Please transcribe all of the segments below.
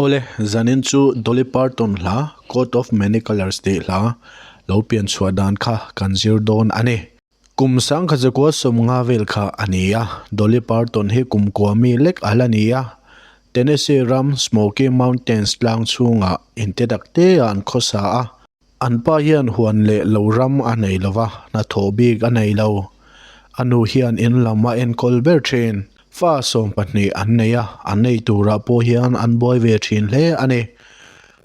Awle, zanin chu Dolly Parton hla Coat of Many Colours tih hla lo pian chhuah dan kha kan zir dawn a ni. Kum sangkhat zakua 50 vel kha a ni a, Dolly Parton hi kum kua mi lek a la ni a. Tennessee ram Smoky Mountains tlang chhungah inte tak te ah an khawsa a. An pa hian huan leh lo ram a nei lo va, hnathawh bik a nei lo. A nu hian in lam a enkawl ber thin. Fa 12 an nei a, an nei turah pawh hian an buai ve thin hle a ni.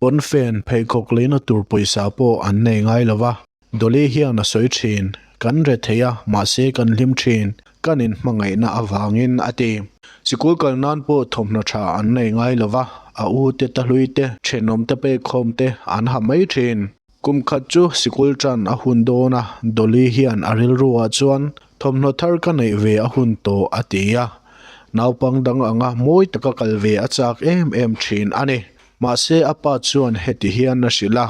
Pawnfen pheikhawk leina tur pawisa pawh an nei ngai lo va. Dolly hian a sawi thin, Kan re thei a, mahse kan hlim thin, kan inhmangaihna avangin, a ti. Sikul kal nan pawh thawmhnaw tha an nei ngai lo va, a u te tahlui te, thenawm te pekkhawm te an ha mai thin. Kum khat chu sikul tan a hun dawn a, Dolly hian a rilruah chuan thawmhnaw thar ka neih ve a hun tawh a ti a. Naupang dang anga mawi taka kal ve a chak em em thin a ni. Mahse a pa chuan heti hian a hrilh a,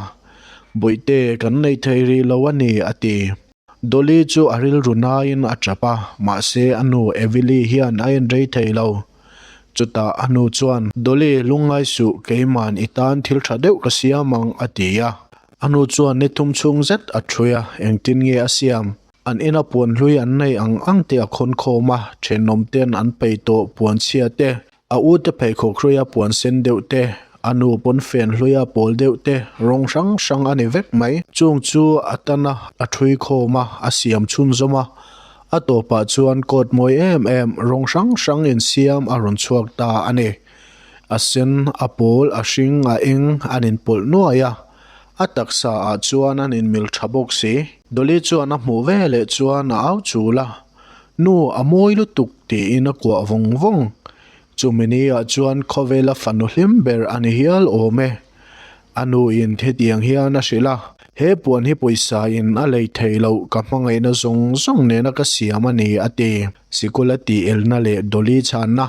Bawihte kan nei thei rih lo a ni a ti. Dolly chu a rilru naiin a tap a, mahse a nu Evily hian a en rei thei lo. Chutah a nu chuan, Dolly, lungngai suh, keiman i tan thil tha deuh ka siam ang, a ti a. A nu chuan ni thum chhung zet a ṭhui a, engtin nge a siam? An ina puan hlui an nei ang ang te a khawn khawm a, thenawm ten an peih tawh puan chhia te, A u te pheikhawk hruia puan sen deuh te, a nu pawn fen hluia pawl deuh te, rawng hrang hrang a ni vek mai. Chung chu a tan a, a thui khawm a, a siam chhunzawm a. A tawpah chuan coat mawi em em, rawng hrang hrang insiam a rawn chhuak ta a ni. A sen, a pawl, a hring, a eng an inpawlh nuai a. A taksa ah chuan an inmil tha bawk si. Dolly chuan a hmuh veleh chuan a au chul a. Nu, a mawi lutuk tiin a kuah vawng vawng. Chumi ni ah chuan khawvela fanu hlim ber a ni hial awm e. A nu in hetiang hian a hrilh a, He puan hi pawisa in a lei thei loh ka hmangaihna zawng zawng nena ka siam a ni a ti. Sikul a tih elna leh Dolly chhanna.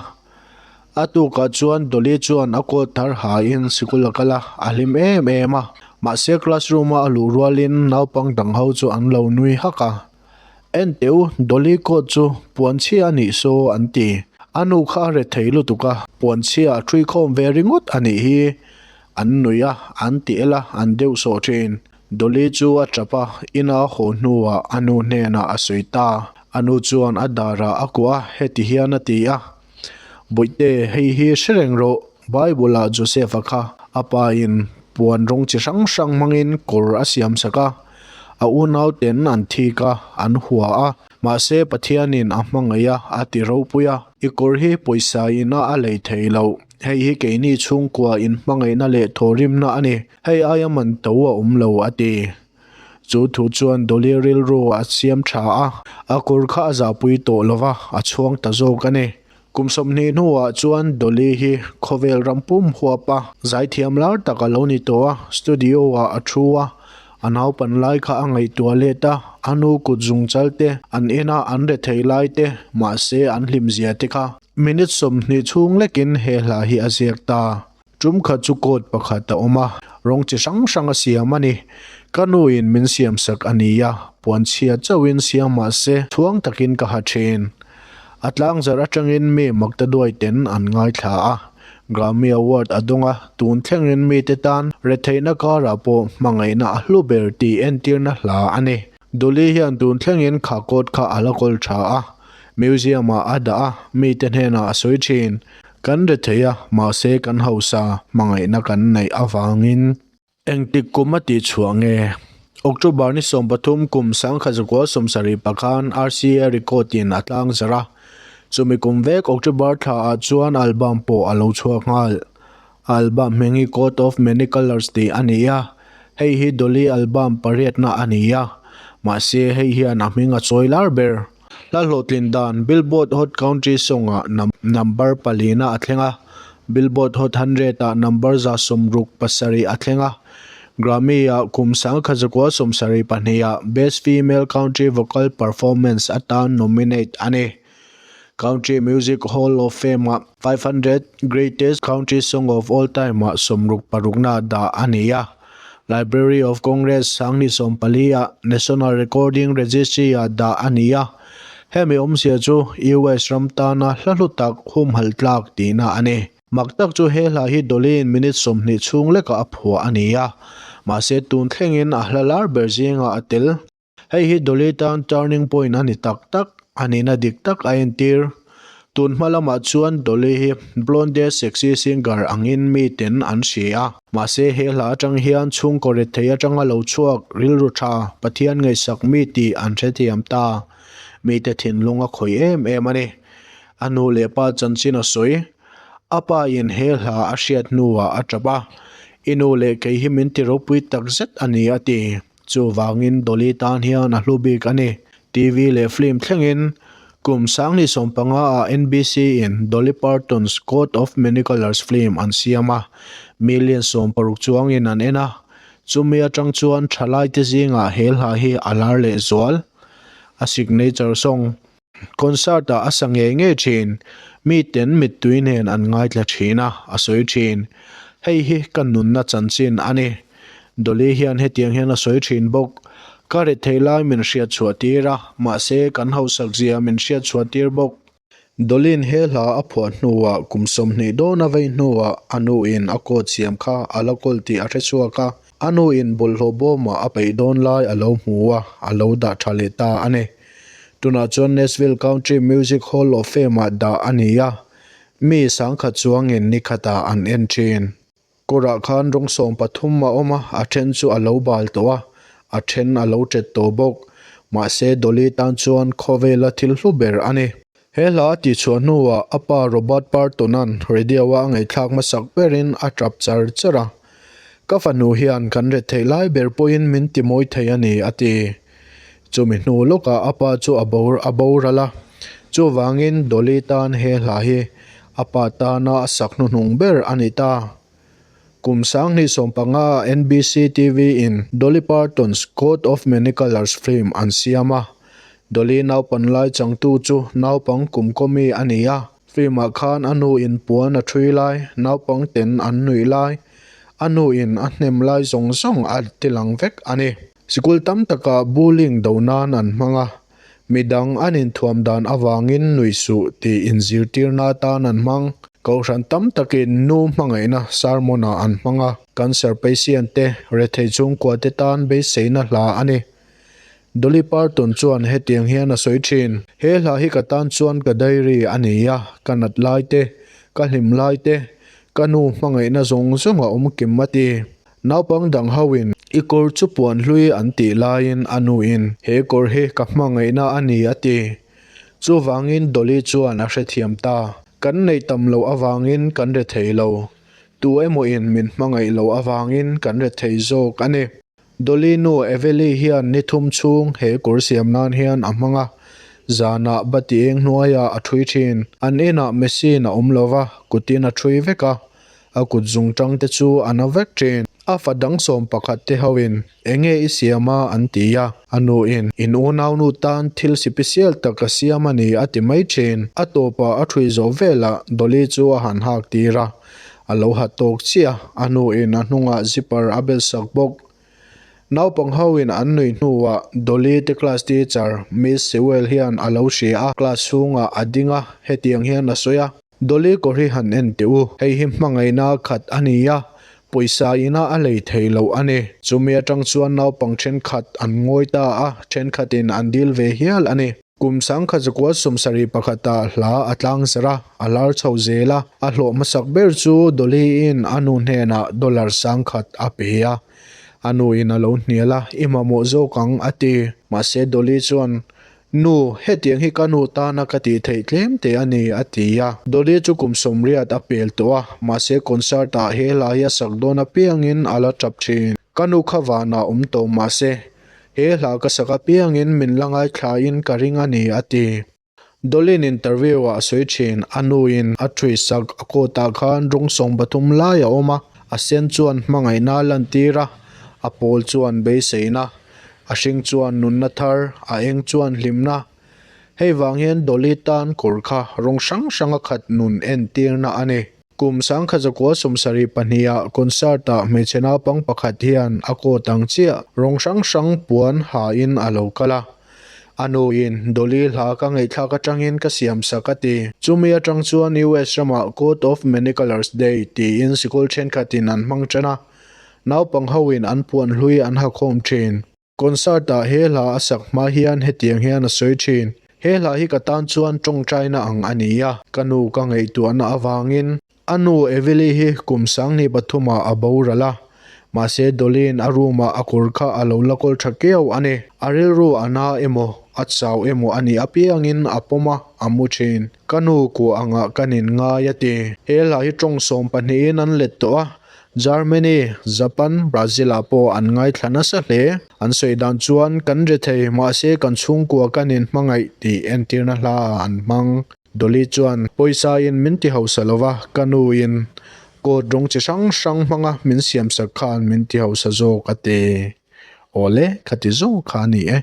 A tukah chuan Dolly chuan a coat thar hain sikul a kal a, a hlim em em a. Mahse classroom a a luh rualin naupang dang ho chu an lo nui hak a. En teh u, Dolly coat chu puan chhia a nih saw an ti. A nu kha a rethei lutuk a, puan chhia a ṭhui khawm ve ringawt a nih hi. An nui a, an ti el a, an deuh sawh ṭhin. Dolly chu a ṭap a, ina haw hnuah a nu hnenah a sawi ta. A nu chuan a darah a kuah a, heti hian a ti a. Bawihte, hei hi hre reng rawh, Bible-ah Joseph-a kha a pain puan rawng chi hrang hrang hmangin kawr a siam sak a, a unauten an thik a, an hua a, mahse Pathianin a hmangaih a, a ti ropui a. I kawr hi pawisa ina a lei thei lo, hei hi keini chhungkua inhmangaihna leh thawhrimna a ni, hei aia man to a awm lo, a ti. Chu thu chuan Dolly rilru a siam tha a, a kawr kha a zahpui tawh lo va, a chhuang ta zawk a ni. Kum 20 hnuah chuan Dolly hi khawvel ram pum huap a, zaithiam lar tak a lo ni tawh a, studio ah a thu a, a naupan lai kha a ngaihtuah let a, a nu kut zung chal te, an ina an rethei lai te, mahse an hlimzia te kha. Minute 20 chhung lekin he hla hi a ziak ta. Tum khat chu coat pakhat a awm a, rawng chi hrang hrang a siam a ni. Ka nu in min siam sak a ni a, puan chhia chauhin siam mah se chhuang takin ka ha thin. A tlangzarh atangin mi makta duai ten an ngaithla a, Grammy Award a dawng a, tun thlengin mite tan retheihna karah pawh hmangaihna a hlu ber tih entirna hla a ni. Dolly hian tun thlengin kha coat kha a la kawl tha a, Museum ah a dah a, mite hnenah a sawi thin. Kan re thei a, mahse kan hausa hmangaihna kan neih avangin. Engtik kum a tih chhuah nge? October ni 13 kum 1971 pakhan RCA record in a tlang zarh a. Chumi kum vek October thla ah chuan album pawh a lo chhuak nghal. A album hming hi Coat of Many Colours tih a ni a, hei hi Dolly album pariatna a ni a, mahse hei hian a hming a chawi lar ber. Hla hlawhtlin dan Billboard Hot Country Song-ah number palina a thleng a, Billboard Hot 100-ah number 67 a thleng a, Grammy-ah kum 1972-ah Best Female Country Vocal Performance atan nominate a ni. Country Music Hall of Fame-ah 500 Greatest Country Song of All Time-ah 66na dah a ni a. Library of Congress 2014-ah National Recording Registry-ah dah a ni a. Hemi awmzia chu US ram tana hla hlu tak humhalh tlak tihna a ni. Mak tak chu he hla hi Dolly-in minute 20 chhung lekah a phuah a ni a, mahse tun thlengin a hla lar ber zingah a tel. Hei hi Dolly tan turning point a ni tak tak, a nihna dik tak a entir. Tun hma lamah chuan Dolly hi blonde sexy singer angin miten an hria a, mahse he hla atang hian chhungkaw rethei atanga lo chhuak rilru tha Pathian ngaihsak mi tih an hrethiam ta. Mite thinlung a khawih em em a ni. A nu leh pa chanchin a sawi. A pa in he hla a hriat hnuah a tap a, I nu leh kei hi min ti ropui tak zet a ni a ti. Chuvangin Dolly tan hian a hlu bik a ni. TV leh film thlengin kum sanghnih sawmpanga ah NBC in Dolly Parton's Coat of Many Colors film an siam a, million 60 chuangin an en a. Chumi atang chuan thalaite zingah he hla hi a lar leh zual. A signature song Concert ah a sa ngei ngei thin. Miten mittui nen an ngaithla thin a, a sawi thin. Hei hi ka nunna chanchin a ni. Dolly hian hetiang hian a sawi thin bawk. Ka rethei lai min hriat chhuah tir a, mahse kan hausak zia min hriat chhuah tir bawk. Dolly'n he hla a phuah hnuah kum 20 dawn a vei hnuah a nuin a coat siam kha a la kawl tih a hre chhuak a. A nuin bawlhhlawh bawmah a peih dawn lai a lo hmu a, a lo dah tha leh ta a ni. Tunah chuan Nashville Country Music Hall of Fame-ah dah a ni a, mi sangkhat chuangin ni khatah an en thin. Kawrah khan rawng 13 a awm a, a then chu a lo bal tawh a, a then a lo tet tawh bawk. Mahse, Dolly tan chuan khawvela thil hlu ber a ni. He hla a tihchhuah hnuah a pa Robert Parton-a'n radio-a a ngaihthlak hmasak berin a tap char char a, Ka fanu hian kan ret theih lai ber pawhin min ti mawi thei a ni, a ti. Chumi hnu lawkah a pa chu a bo a boral a, chuvangin Dolly tan he hla hi a pa tana a sak hnuhnung ber a ni ta. Kum 2015 ah NBC TV in Dolly Parton's Coat of Many Colors film an siam a, Dolly naupan lai changtu chu naupang kum kawmi a ni a. Film ah khan a nu in puan a thui lai, naupang ten an nuih lai, a nu in a hnem lai zawng zawng a tilang vek a ni. Sikul tam takah bullying do nan an hmang a, midang an inthuam dan avangin nuih suh tih inzirtirna atan an hmang. Kohhran tam takin nu hmangaihna sermon ah an hmang a, cancer patient te, rethei chhungkua te tan beiseina hla a ni. Dolly Parton chuan hetiang hian a sawi thin, He hla hi ka tan chuan ka diary a ni a, ka nat lai te, ka hlim lai te, ka nu hmangaihna zawng zawng a awm kim a ti. Naupang dang hoin i kawr chu puan hlui an tih laiin a nuin he kawr hi ka hmangaihna a ni a ti. Chuvangin Dolly chuan a hrethiam ta. Kan neih tam loh avangin kan rethei lo. Tu emawin min hmangaih loh avangin kan rethei zawk a ni. Dolly nu Evely hian ni thum chhung he kawr siam nan hian a hmang a, zanah bati eng hnuaiah a thui thin. An inah machine a awm lo va, kutin a thui vek a, a kut zungtang te chu a na vek thin. A fa dang 11 te hoin enge i siam a an ti a, a nuin in unaunu tan thil sipisial tak a siam a ni a ti mai thin. A tawpah a thui zawh velah Dolly chu a han hak tir a, A lo ha tawk chiah, a hnuin a hnungah zipper a bel sak bawk. Naupang hoin an nuih hnuah Dolly te class teacher Miss Sewell hian a lo hria a, class chhungah a ding a, hetiang hian a sawi a. Dolly kawr hi han en teh u, hei hi hmangaihna khat a ni a, pawisa ina a lei thei loh a ni. Chumi atang chuan naupang thenkhat an ngawi ta a, thenkhatin an dil ve hial a ni. Kum 1971 ah hla a tlang zar a, a lar chho zel a, a hlawh hmasak ber chu Dolly-in a nu hnenah dollar 1000 a pe a. A nuin a lo hnial a, I mamawh zawk ang, a ti. Mahse Dolly chuan, Nu, hetiang hi ka nu tana ka tih theih tlem te a ni, a ti a. Dolly chu kum 80 a pel tawh a, mahse concert ah he hla hi a sak dawn apiangin a la tap thin. Ka nu kha vanah awm tawh mahse, He hla ka sak apiangin min la ngaithlain ka ring a ni, a ti. Dolin interview-ah a sawi thin. A nuin a thui sak a coat-ah khan rawng 13 lai a awm a, a sen chuan hmangaihna a lantir a, a pawl chuan beiseina, a hring chuan nunna thar, a eng chuan hlimna. Hei vang hian Dolly tan kawr kha rawng hrang hranga khat nun entirna a ni. Kum 1972 ah concert ah hmeichhe naupang pakhat hian a coat ang chiah rawng hrang hrang puan ha in a lo kal a. A nuin, Dolly hla ka ngaihthlak atangin ka siamsak a ti. Chumi atang chuan US ramah Coat of Many Colours Day tiin sikul thenkhatin an hmang tan a, naupang hoin an puan hlui an ha khawm thin. Concert-ah he hla a sak hma hian hetiang hian a sawi thin, He hla hi ka tan chuan tawngtaina ang a ni a, ka nu ka ngaihtuahna avangin. A nu Evely hi kum sanghnih pathumah a boral a, mahse Dolly-in a room-ah a kawr kha a lo la kawl tha kiau a ni. A rilru a na emaw, a chau emaw a nih apiangin a pawm a, a mu thin. Ka nu kuah angah ka nin ngai a ti. He hla hi tawng sawm pahnihin an let tawh a, Germany, Japan, Brazil ah pawh an ngaithla nasa hle. An sawi dan chuan kan ri thei, mahse kan chhungkua kan inhmangaih tih entirna hla an hmang. Dolly chuan, Pawisa in min ti hausa lo va, ka nu in coat rawng chi hrang hrang hmanga min siamsak khan min ti hausa zawk a ti. Awle, khati zawk kha a ni e.